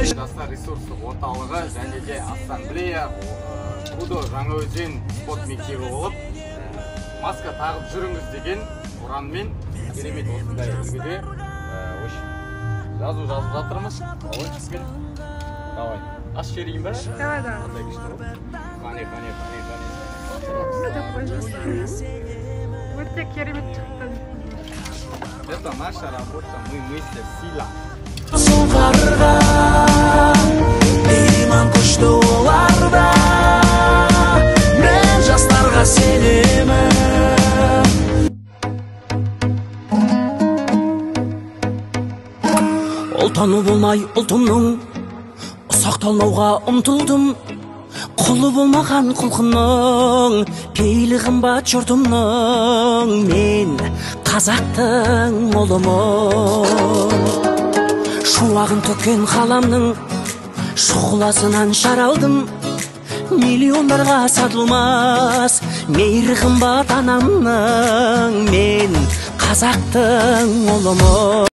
Жастар ресурстық орталығы және де ассамблея Кудо Жаңаөзен спорт мектебі болып, маска тағып жүріңіз деген ұранмен керемет осындай үлгіде жазу жазып жатырмыз. Баллончикпен. Давай. Аш жіберейін ба? Давай, давай. Қандай күшті ғой. Қане, қане, қане, қане. Өте керемет шықты. Это наша работа, мы мыслим сила. Сұңқарға иман күшті оларда, мен жастарға сенемін. Ұлтаны болмай ұлтымның ұсақталмауға ұмтылдым. Құлы болмаған құлқынның, пейілі қымбат жұртымның, мен қазақтың ұлымын. Шуағын төккен қаламның шұғыласынан жаралдым. Миллиондарға сатылмас мейірі қымбат анамның, мен қазақтың ұлымын.